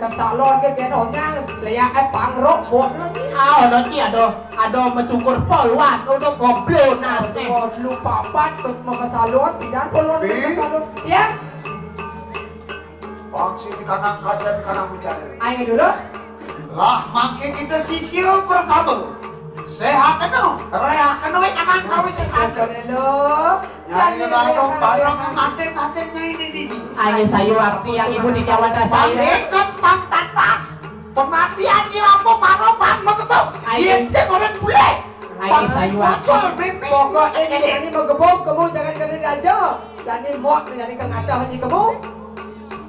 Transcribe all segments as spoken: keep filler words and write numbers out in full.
Ke salon ke keno nyang, leak e pangrok bot lagi. Ah, ono ki ado, ado mencukur polwan, ono goblo nase. Goblo papat ke mau ke salon, pindah polwan ke salon. Ya? Bang sini kanang kasar kanang bicara. Ayo dulu. Lah, makin kita sisir bersama. Sehat kena, rehat kena, kanang kawin sesat. Dulu. Nyai Ratu bareng kanten-kanten nyai ini. Ayo sayu waktu yang ibu di Jawa Dasar. Dekat pang tatas. Kematian di apa mano pang megetuk. Ayo. Iya sih orang bule. Ayo sayu waktu. Pokoknya ini jadi megebuk, kamu jangan kena aja. Jadi mot jadi kengata haji kamu.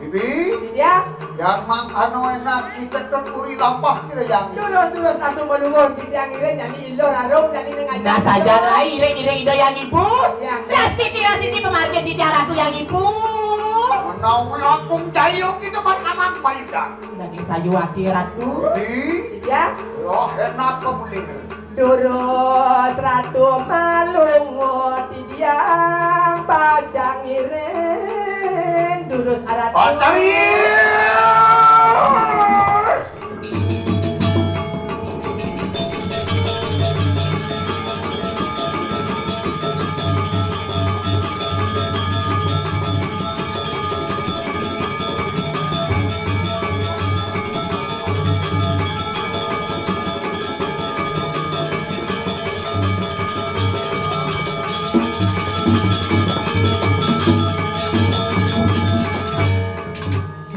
Bibi, Bibi ya? Yang mangkano enak kita tut uri lampah sira yang ini. Terus-terus Ratu meluwur di tiang iring jadi iluh rarung jadi neng aja. Nah, saja rai iring-iring ida yang ibu. Yang Rastiti, Rastiti pemargin di tiang Ratu yang ibu. Menawi langkung jayo kita berkamang payudan. Daging sayu aki Ratu. Bibi, Bibi ya? Loh enak kemulingan. Durus Ratu malungut tiang bajang iring durus Ratu. Bajang iring.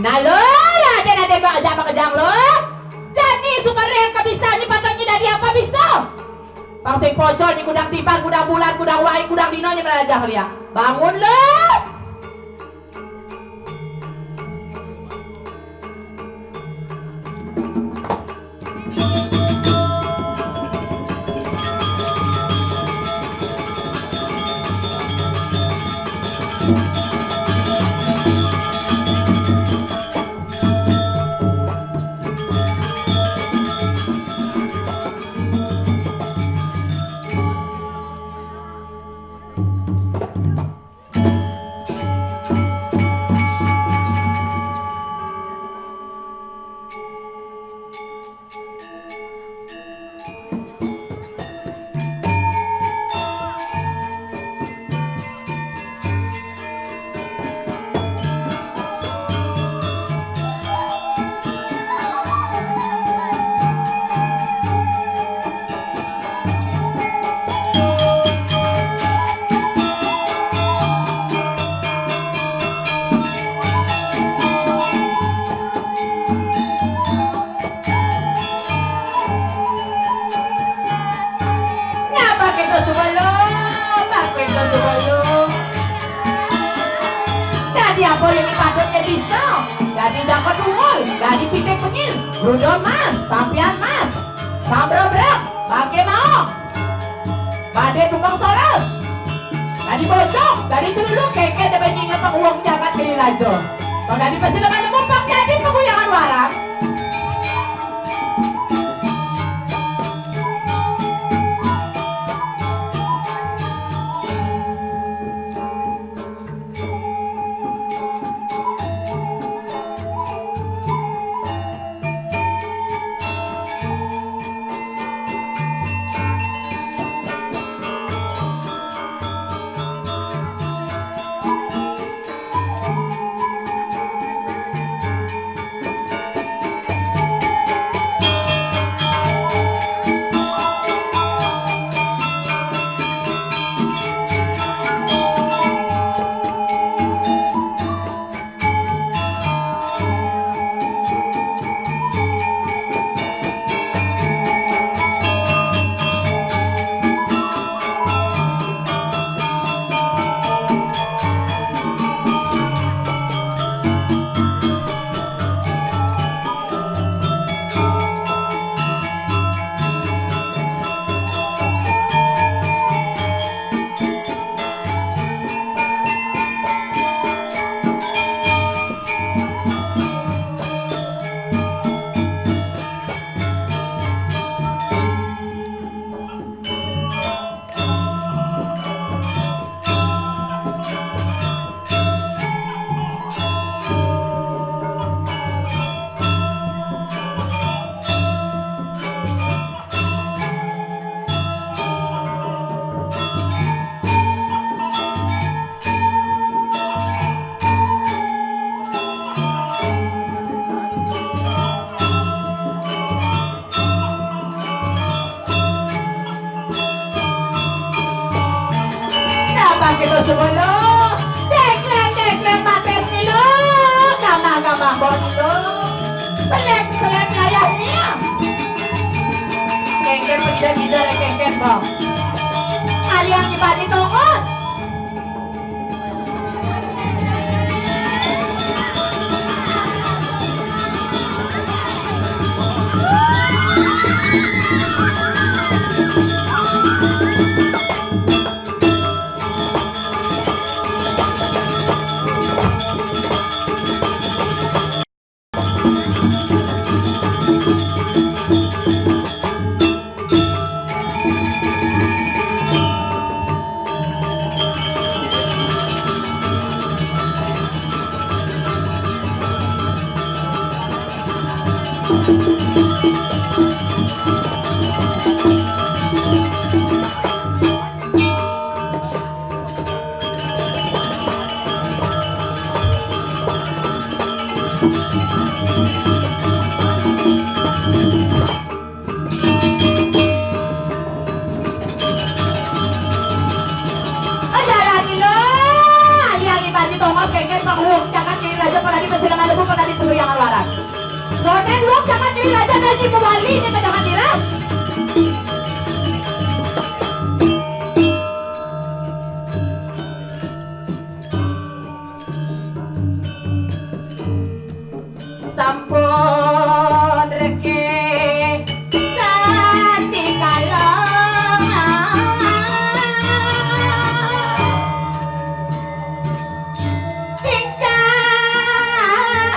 Nah lo, Raden, Raden, Mbak Ajang, Mbak Ajang lo. Jadi super yang kebisanya patutnya dari apa bisa? Pangsing pocol di kudang tiban, kudang bulan, kudang wai, kudang dino nya melajah dia. Bangun lo. Napa kita sebelum? Napa kita sebelum? Dadi apa yang patutnya bisa? Dadi dapat unggul, dadi pitik pengil, Brudo Mas, Sampian Mas, Sambrobrak, Bangke Maong, Bade Tukang Soros, dadi bocok, dadi celuluk, keke, dadi nyinget penguang jagat kiri raja. Kau dadi pasti lemah lembut, bang jadi penguyangan warang. Sebelum dekleng-dekleng mates ni lo, gamang-gamang bot ni lo. Selek-selek ayah ni. Kengken benda-benda kengken bang. Aliang ni bani tongot. Ajaran ilo, aliang ibani tongos kengken pangluk, jangan kiri raja pernah di Mesir, mana pun pernah di Telu yang Luaran. Gonen luk jangan kiri raja dan si Muwali ini ke jangan kira. Sampun reke sandikala. Tingkah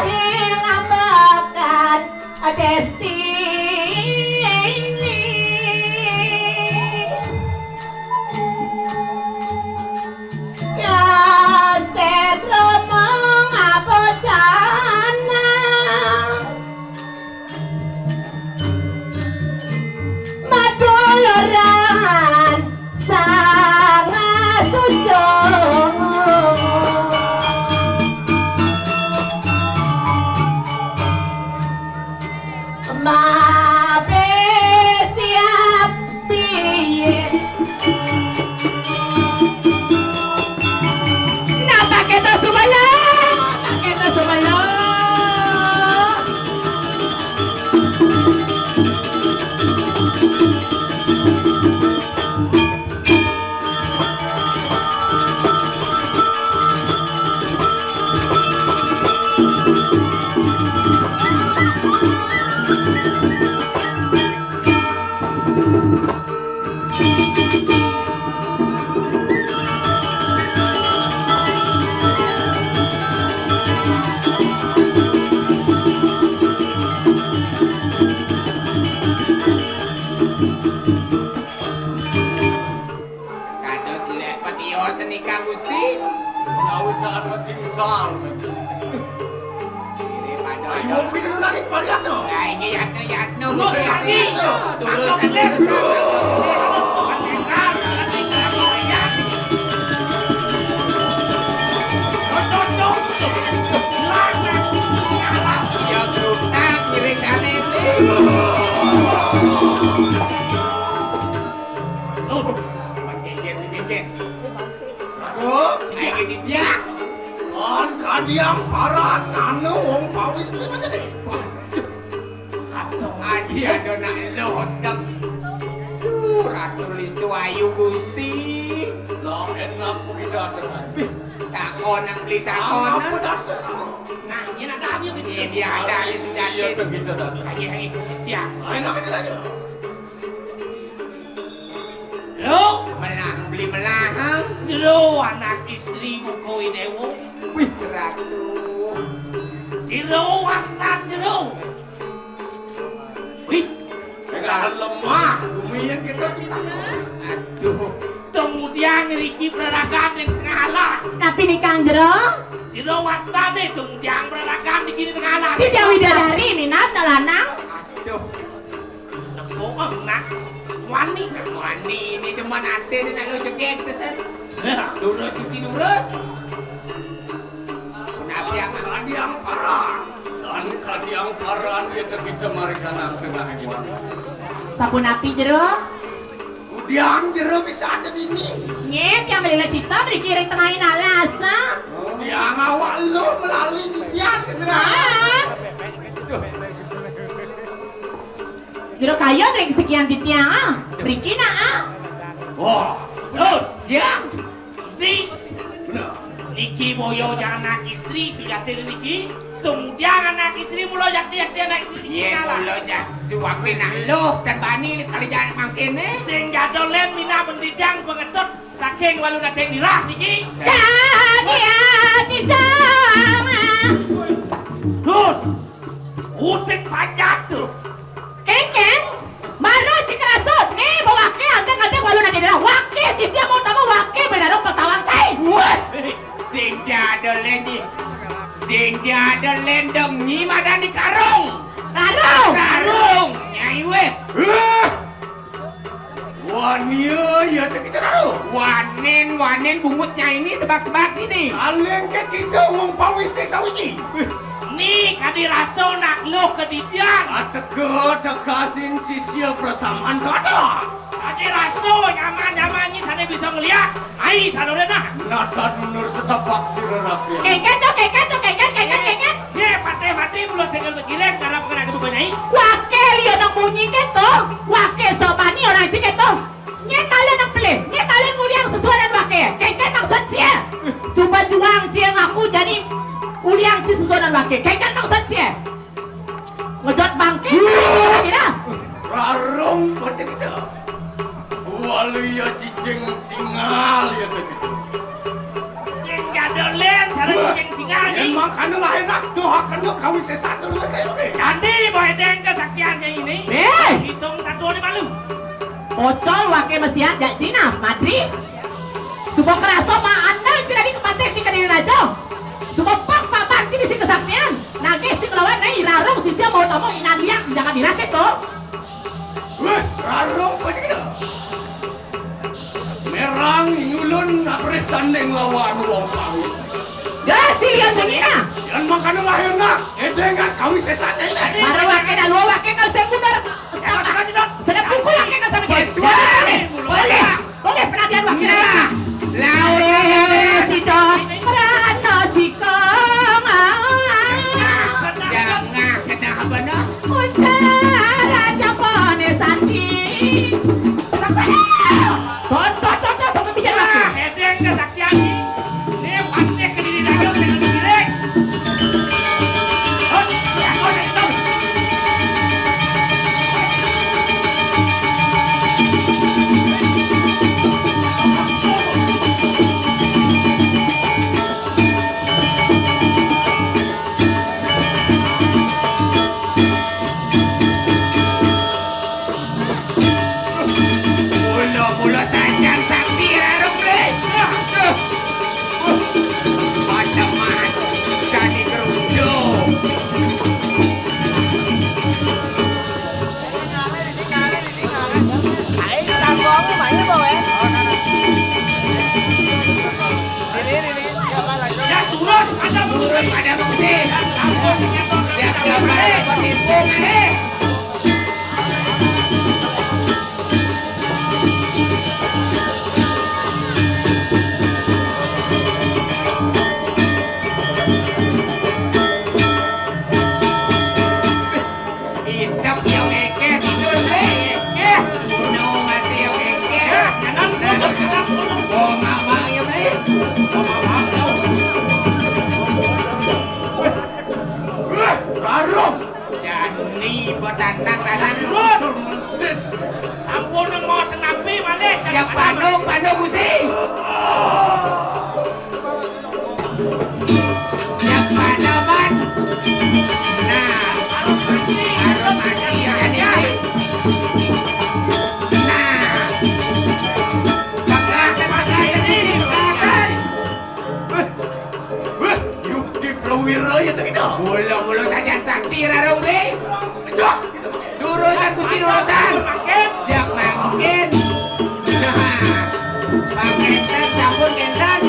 ing ambekan Desti. Kaset romong abocana. Madoloran sangat cucung. Mabe siap piye. Napa kita sumala? Napa kita sumala? Kados lek patio senika, Gusti. Menawi kados sing sal. Ayo, piye lagi variannya? Lah, iki yatno, yatno, Gusti. Lagi. Tulus, tulus. Ya, geruntak, ngiring kali ini. Aduh, ayo, Ditya. Kon kadiang paran anu wong pawis kuwi aja deh. Aduh, adi ada nak lodeng. Duh, Ratu Listu Ayu Gusti. Lah, enak kuwi dateng. Wih, takon nang beli takon. Apa dasar? Nah, ini ada aja gitu. Ini dia ada aja sudah. Iya, begitu tadi. Lagi, lagi. Siap. Enak aja. Lo? Melah, beli melah, ha? Jero anak istri Uga Idewa. Wih, Ratu. Sira wastan jero. Wih. Enggak lemah, lumayan kita cerita. Aduh. Tumudiang riki berarakan yang tengah alas. Tapi nikang jero. Sira wastane tumudiang berarakan di kiri tengah alas. Si Dewi Widadari minat lanang. Aduh. Tepuk nak wani. Nak wani ini demen ate dia nak lo jegek tesen. Ya. Lurus cuci lurus. Kenapa yang kadiang paran? Dan kadiang paran dia kita mereka nak kena hewan. Sapunapi jero? Tiang jero bisa ada dini. Nggih, tiang mriki cita mriki ring tengahing alas, ah. Tiang awak lu melali titiang ke tengah. Ah. Jero kayun ring sekian titiang, ah. Mriki nak, ah. Oh, betul. Ya. Gusti. Bener. Niki boya anak istri sujati niki. Tumudiang anak istri mula jakti-jakti anak istri niki. Yé, kalah. Mula jak suwakti nak luh tan bani kali jalan mangkene. Sing jadul lén minab titiang pangetut saking walu dating dirah niki. Jadi ati sama. Dun. Usik saja tuh. Kéngkén, mara cai kerasa, né ba waké antek-antek walu nadi dalam, waké sisia mau tamu, waké berarung petawang kai. Wah, sing jadul lén, sing jadul lén dong, nyi madan di karung. Karung. Karung, nyai wéh. Wah. Wania, ya, teh kita tahu. Wanen, wanen bungut nyai ini sebak-sebak ini. Aleng ke kita ngomong pawis teh sawiji. Ni kadi rasa nak luh kedidian. Ateka tekasin sisia persamaan kata. Kadi rasa nyaman-nyaman ni sana bisa ngeliat. Ai, sadurna. Nata nunur setapak sira rakyat. Kéngkén to, kéngkén to, kéngkén, kéngkén, kéngkén. Yé, patih mati mula segel bekirim karena pengen aku bukan nyai. Waké liya nang munyi kéto. Waké sobani orang cik kéto. Nyén malih nang pelih, nyén malih nguliang sesuanan waké. Kéngkén maksud sia. Suba juang sia ngaku jani uliang ci sesuanan waké. Kéngkén maksud sia. Ngejot bangké. Kira. Rarung pada kita. Walu ya cicing singal ya tadi. Sing jadul lén cara cicing singal ni. Emang kana lain nak doa kana kawin sesat dulu kayak ini. Jadi boy deng kesaktiannya ini. Eh. Hitung satu ni malu. Pocol waké mesiat jak Cina, madri. Suba kerasa ma andal Cina di kepatih di kediri raja. Suba pak papan ci bisi kesaktian. Nagih sing lawan nai rarung sisia mau tamu inan liak jangan dirakit to. Wéh, rarung apa sih kita? Merang nyulun ngabrih tanding lawan wong kawin. Ya, silian bunyi nah. Yan mangkana lahir nak, edengan kawin sesat ini. Mara waké dah luar waké kan saya muda. Sedang pukul waké kan sampai. Boleh. Boleh pelatihan wakil. Nah, lauré sida merana sikong. Jangah kena apa nah? Ujar aja pone santi. Saksana. Tonton, tonton, sampai bicara wakil. Nah, hedeng kesaktian. Ini pasti kediri dagang dengan direk. Mula-mula tanjang sakti rarung lé. Macam-macam jadi kerucuk. Ya, turun, ada musik. Turun, ada musik. Ya, gambar, tipu, eh. Idep ya ngekeh, tidur, eh. Ngekeh. Gunung mati ya ngekeh. Nah, kanan, kanan, kanan. Nah. Boma bang ya, Bli. Boma bang, ya. Wéh, wéh, rarung. Jani betanang-tanang. Terus. Sampun nang mau senapi malih. Ya, pandung, pandung, Gusti. Yang pada ban. Nah, harus mati, harus mati, ya, ya. Nah. Tengah, tengah, tengah, tengah. Wéh, wéh, yukti prawira ya tak kita. Mula-mula saja sakti rarung ni. Cok. Durusan, Gusti, durusan. Jak mangkin. Nah, Pak Kenten, sampun Kenten.